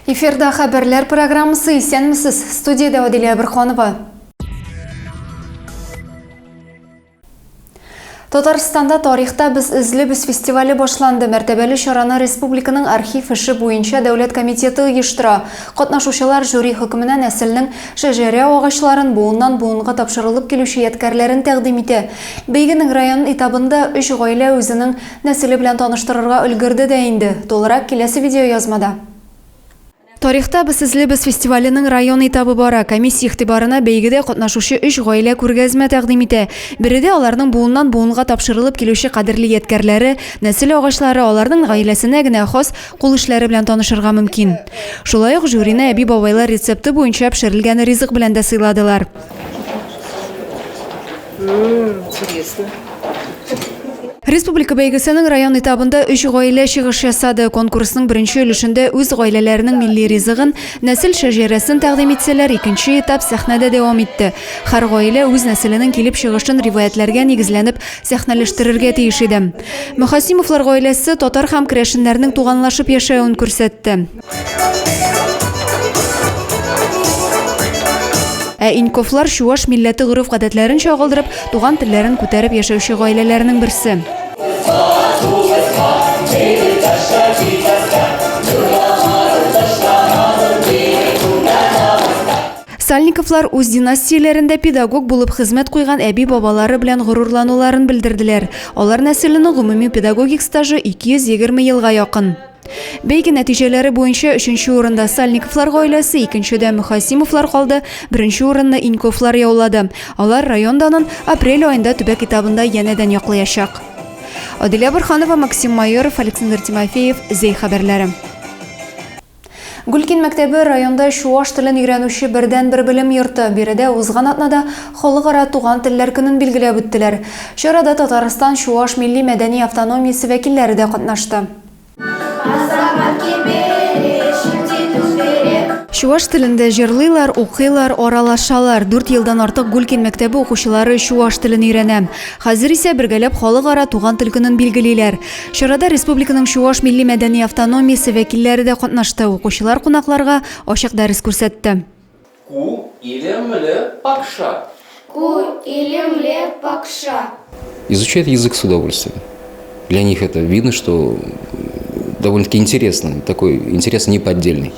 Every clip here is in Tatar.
Эфирда хәбәрләр программасы Исәнмесез. Студиядә Адилә Әберханова. Татарстанда Тарихта без эзлебез фестивале башланды. Мәртәбәле чараны республиканың архив эше буенча дәүләт комитеты оештыра. Катнашучылар жюри хөкеменә нәселнең шәҗәрә агачларын, буыннан-буынга тапшырылып килүче ядкәрләрен тәкъдим итә. Бәйгенең район этабында өч гаилә үзенең Нәселе белән таныштырырга өлгерде дә инде. Тулырак киләсе видеоязмада. Тарихта без эзлебез фестиваленең район этабы бара. Комиссия игътибарына бәйгедә катнашучы өч гаилә күргәзмә тәкъдим итә. Биредә аларның буыннан-буынга тапшырылып килүче кадерле ядкәрләре, нәсел агачлары, аларның гаиләсенә генә хас кул эшләре белән танышырга мөмкин. Шулай ук жюрины әби-бабайлар рецепты буенча пешерелгән ризык белән дә сыйладылар. Интересно. Республика бәйгесенең район этабында өч гаилә чыгыш ясады. Конкурсның беренче өлешендә үз гаиләләренең милли ризыгын, нәсел шәҗәрәсен тәкъдим итсәләр, икенче этап сәхнәдә дәвам итте. Һәр гаилә үз нәселенең килеп чыгышын риваятьләргә нигезләнеп сәхнәләштерергә тиеш иде. Мөхәсимовлар гаиләсе татар һәм керәшеннәрнең туганлашып яшәвен күрсәтте. Ә Иньковлар чуаш милләте гореф-гадәтләрен чагылдырып, туган телләрен күтәреп яшәүче гаиләләрнең берсе. Сальниковлар үз династияләрендә педагог булып хезмәт куйган әби-бабалары белән горурлануларын белдерделәр. Алар нәселенең гомуми педагогик стажы 220 елга якын. Бәйге нәтиҗәләре буенча өченче урында Сальниковлар гаиләсе, икенчедә Мөхәсимовлар калды, беренче урынны Иньковлар яулады. Алар район данын апрель аенда төбәк этабында янәдән яклаячак. Адилә Борһанова, Максим Майоров, Александр Тимофеев, Зәй хәбәрләре. Гүлкин мәктәбе районда чуаш телен өйрәнүче бердәнбер белем йорты. Биредә узган атнада Халыкара туган телләр көнен билгеләп үттеләр. Чарада Татарстан чуаш милли-мәдәни автономиясе вәкилләре дә катнашты. Чуаш телендә җырлыйлар, укыйлар, аралашалар. Дүрт елдан артык Гулькин мәктәбе укучылары чуаш телен өйрәнә. Хәзер исә бергәләп Халыкара туган тел көнен билгелиләр. Чарада республиканың чуаш милли-мәдәни автономиясе вәкилләре дә катнашты. Укучылар кунакларга ачык дәрес күрсәтте. Ку илемле пакша. Ку илемле пакша. Изучают язык с удовольствием. Для них это видно, что довольно-таки интересно, такой интерес неподдельный.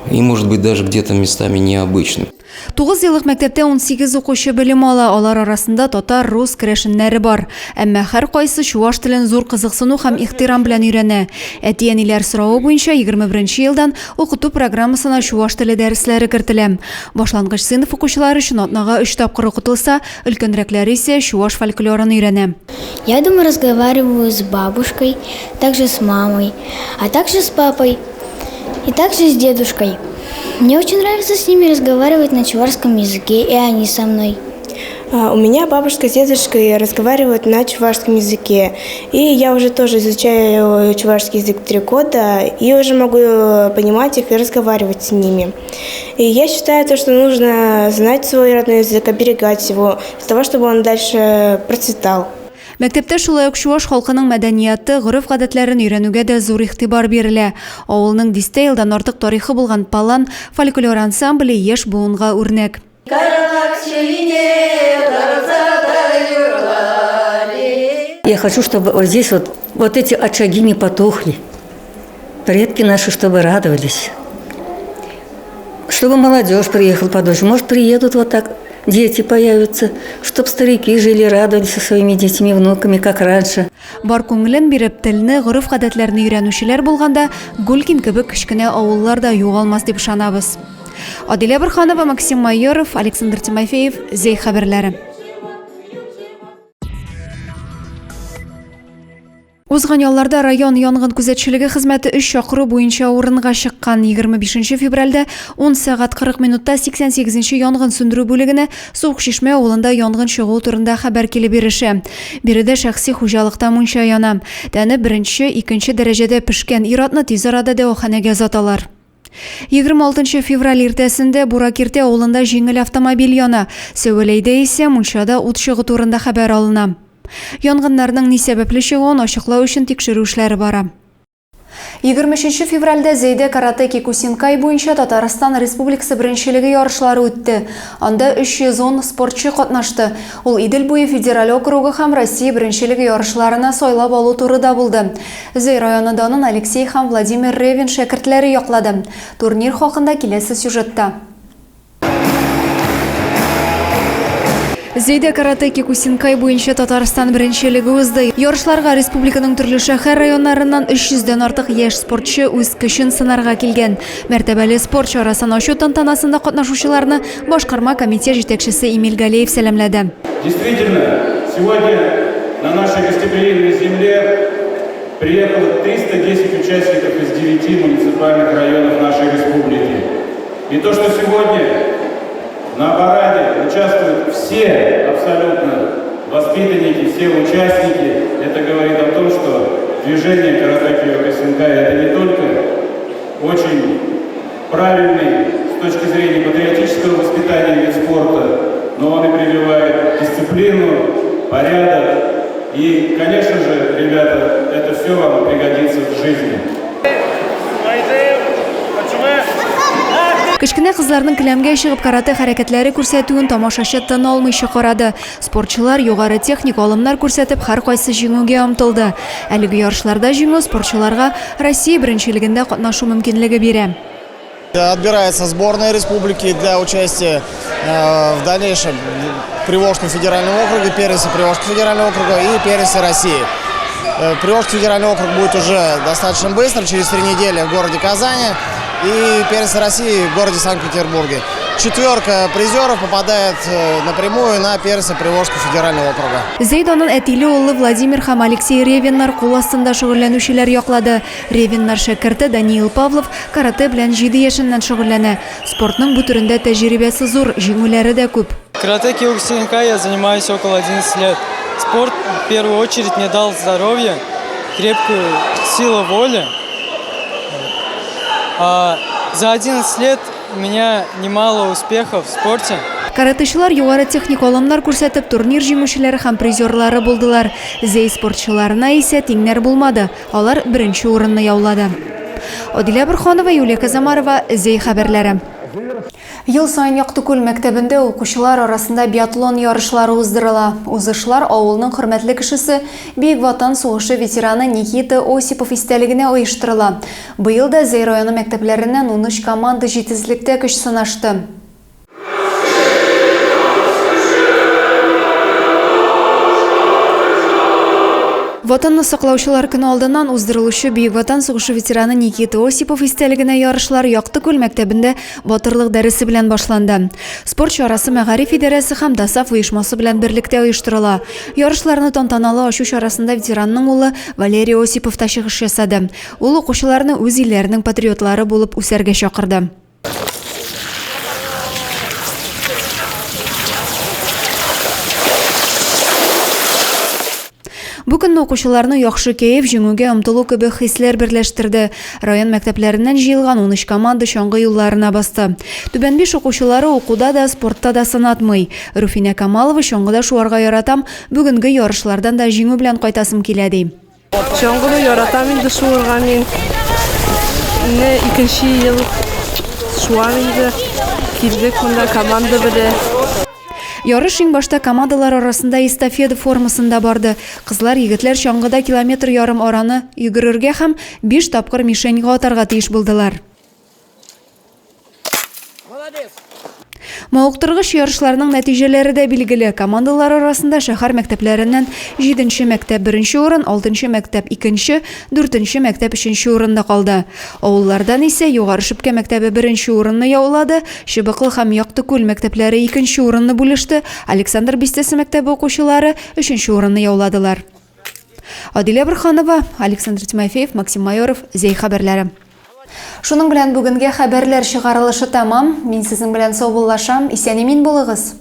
И, может быть, даже где-то местами необычный. Тугызъеллык мәктәптә 18 укучы белем ала, алар арасында татар, рус, керәшеннәре бар. Әмма һәркайсы чуаш телен зур кызыксыну һәм ихтирам белән өйрәнә. Әти-әниләр соравы буенча 21 елдан укыту программасына чуаш теле дәресләре кертелә. Башлангыч сыйныф укучылары өчен атнага өч тапкыр укытылса, өлкәнрәкләре исә чуаш фольклорын өйрәнә. Я дома разговариваю с бабушкой, также с мамой, а также с папой. И также с дедушкой. Мне очень нравится с ними разговаривать на чувашском языке, и они со мной. А, у меня бабушка с дедушкой разговаривают на чувашском языке. И я уже тоже изучаю чувашский язык 3 года и уже могу понимать их и разговаривать с ними. И я считаю то, что нужно знать свой родной язык, оберегать его, для того, чтобы он дальше процветал. Мәктәптә шулай ук чуаш халкының мәдәнияты, гореф-гадәтләрен өйрәнүгә дә зур игътибар бирелә. Авылның дистә елдан артык тарихы булган Палан фольклор ансамбле яшь буынга үрнәк. Я хочу, чтобы вот здесь вот, вот эти очаги не потухли. Предки наши, чтобы радовались. Чтобы молодежь приехала подольше. Может, приедут вот так, дети появятся, чтобы старики жили, радовались со своими детьми, внуками, как раньше. Бар күңелен биреп, телне, гореф-гадәтләрне өйрәнүчеләр булганда, Гулькин кебек кечкенә авыллар да югалмас дип ышанабыз. Адилә Борһанова, Максим Майоров, Александр Тимофеев, Зәй хәбәрләре. Узган ялларда район янгын күзәтчелеге хезмәте өч чакыру буенча урынга чыккан. 25 февральдә 10 сәгать 40 минутта 88 нче янгын сүндерү бүлегенә Суык Чишмә авылында янгын чыгу турында хәбәр килеп ирешә. Биредә шәхси хуҗалыкта мунча яна. Тәне беренче, икенче дәрәҗәдә пешкән ир-атны тиз арада дәваханәгә озаталар. 26 февраль иртәсендә Буракирте авылында җиңел автомобиль яна. Сәвәләйдә исә мунчада ут чыгу турында хәбәр алына. Янгыннарның ни сәбәпле чыгуын ачыклау өчен тикшерү эшләре бара. 23 февральдә Зәйдә каратэ кекусинкай буенча Татарстан Республикасы беренчелеге ярышлары үтте. Анда 310 спортчы катнашты. Ул Идел буе федераль округы һәм Россия беренчелеге ярышларына сайлап алу туры да булды. Зәй районы данын Алексей һәм Владимир Ревин шәкертләре яклады. Турнир хакында киләсе сюжетта. Зәйдә каратэ кекусинкай буенча Татарстан беренчелеге узды. Ярышларга республиканың төрле шәһәр районнарыннан 300 дән артык яшь спортчы үз көчен сынарга килгән. Мәртәбәле спорт чарасын ачу тантанасында катнашучыларны башкарма комитет җитәкчесе Эмиль Галеев сәламләде. Действительно, сегодня на нашей гостеприимной земле приехало 310 участников из 9 муниципальных районов нашей республики. И то, что сегодня на параде участвуют все абсолютно воспитанники, все участники, это говорит о том, что движение каратэ Киокусинкай это не только очень правильный с точки зрения патриотического воспитания вид спорта, но он и прививает дисциплину, порядок. И, конечно же, ребята, это все вам пригодится в жизни. Кечкенә кызларның келәмгә чыгып каратэ хәрәкәтләре күрсәтүен тамашачы тын алмыйча карады. Спортчылар югары техник алымнар күрсәтеп, һәркайсы җиңүгә омтылды. Әлеге ярышларда җиңү спортчыларга Россия беренчелегендә катнашу мөмкинлеге бирә. Отбирается сборная республики для участия в дальнейшем в Приволжском федеральном округе, первенстве Приволжского федерального округа и первенстве России. Приволжский федеральный округ будет уже достаточно быстро, через 3 недели в городе Казани и первенство России в городе Санкт-Петербурге. Четверка призеров попадает напрямую на первенство Приволжского федерального округа. Зәй данын әтиле-уллы Владимир һәм Алексей Ревиннар кул астында шөгыльләнүчеләр яклады. Ревиннар шәкерте Даниил Павлов каратэ белән җиде яшеннән шөгыльләнә. Спортның бу төрендә тәҗрибәсе зур, җиңүләре дә күп. Каратэ киокусинкай я занимаюсь около 11 лет. Спорт в первую очередь мне дал здоровье, крепкую силу воли. А за 11 лет у меня немало успехов в спорте. Каратэчылар югары техник алымнар күрсәтеп, турнир җиңүчеләре һәм призерлары булдылар. Зәй спортчыларына исә тиңнәр булмады, алар беренче урынны яулады. Адилә Борһанова, Юлия Казамарова, Зәй хәбәрләре. Ел саен Яктыкүл мәктәбендә укучылар арасында биатлон ярышлары уздырыла. Узышлар авылның хөрмәтле кешесе, Бөек Ватан сугышы ветераны Никита Осипов истәлегенә оештырыла. Быел да Зәй районы мәктәпләреннән 13 команда җитезлектә көч сынашты. Ватанны саклаучылар көне алдыннан уздырылучы Бөек Ватан сугышы ветераны Никита Осипов истәлегенә ярышлар Якты Күл мәктәбендә батырлык дәресе белән башланды. Спорт чарасы мәгариф идарәсе һәм ДОСААФ оешмасы белән берлектә оештырыла. Ярышларны тантаналы ачу чарасында ветеранның улы Валерий Осипов та чыгыш ясады. Ул укучыларны үз илләренең патриотлары булып үсәргә чакырды. Бу көнне укучыларны яхшы кәеф, җиңүгә омтылу кебек хисләр берләштерде. Район мәктәпләреннән җыелган 13 команда чаңгы юлларына басты. Түбән Биш укучылары укуда да, спортта да сынатмый. Руфинә Камалова чаңгыда шуарга яратам, бүгенге ярышлардан да җиңү белән кайтасым килә, ди. Чаңгыны яратам инде шуырга мин. Менә икенче ел шуам инде. Килдек монда команда белән. Ярыш иң башта командалар арасында эстафета формасында барды. Кызлар, егетләр чаңгыда километр ярым араны йөгерергә һәм биш тапкыр мишеньга атарга тиеш булдылар. Мавыктыргыч ярышларның нәтиҗәләре дә билгеле. Командалар арасында шәһәр мәктәпләреннән җиденче мәктәп беренче урын, алтынчы мәктәп икенче, дүртенче мәктәп өченче урында калды. Авыллардан исә Югары Шепкә мәктәбе беренче урынны яулады, Чыбыклы һәм Яктыкүл мәктәпләре икенче урынны бүлеште, Александр бистәсе мәктәбе укучылары өченче урынны яуладылар. Адилә Борһанова, Александр Тимофеев, Максим Майоров, Зәй хәбәрләре. Шуның белән бүгенге хәбәрләр чыгарылышы тәмам. Мин сезнең белән саубуллашам. Исән-имин булыгыз!